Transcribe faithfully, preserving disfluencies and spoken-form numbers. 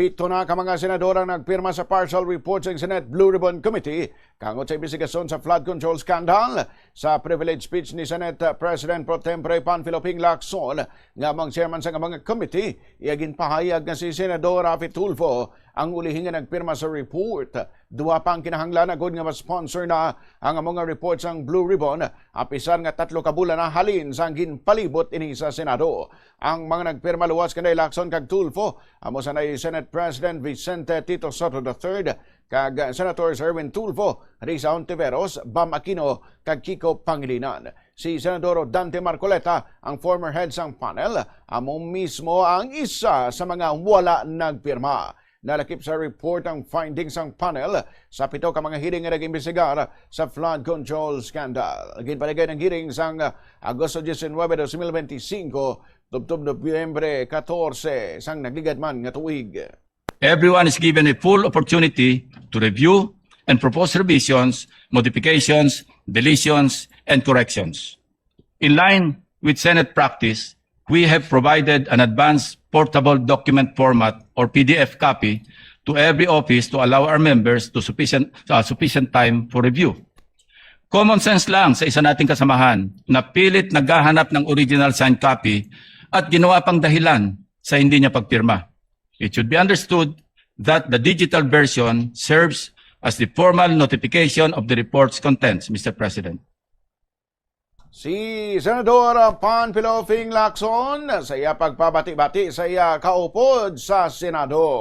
Pito na ka mga senador ang nagpirma sa partial report sa Senate Blue Ribbon Committee tungod sa imbestigasyon sa flood control scandal. Sa privilege speech ni Senate President Pro Tempore Panfilo Ping Lacson, nga amo ang chairman sa mga committee, iya ginpahayag nga si Senador Raffy Tulfo ang ulihi nga nagpirma sa report. Duha pa ang kinahanglan agod nga ma-sponsor na ang amo nga report sang Blue Ribbon, apisar nga tatlo ka bulan na halin sang ginpalibot ini sa Senado. Ang mga nagpirma luwas kanday Lacson kag Tulfo, amo sanay Senate President Vicente Tito Sotto the third kag Senators Erwin Tulfo, Risa Hontiveros, Bam Aquino, kag Kiko Pangilinan. Si Senador Dante Marcoleta, ang former head sang panel, amo mismo ang isa sa mga wala nagpirma. Nalakip sa report ang findings sang panel sa pito ka mga hearing nga nag-imbestigar sa flood control scandal. Ginpaligay ang hearing sang Agosto diecinuebe, dos mil veinticinco, tubtob Nobyembre catorce sang nagligad man nga tuig. Everyone is given a full opportunity to review and propose revisions, modifications, deletions, and corrections. In line with Senate practice, we have provided an advanced portable document format or P D F copy to every office to allow our members to sufficient, uh, sufficient time for review. Common sense lang sa isa nating kasamahan na pilit naghahanap ng original signed copy at ginawa pang dahilan sa hindi niya pagpirma. It should be understood that the digital version serves as the formal notification of the report's contents, Mister President. Si Senador Panfilo Ping Lacson sa iya pagpabati-bati sa iya kaupod sa Senado.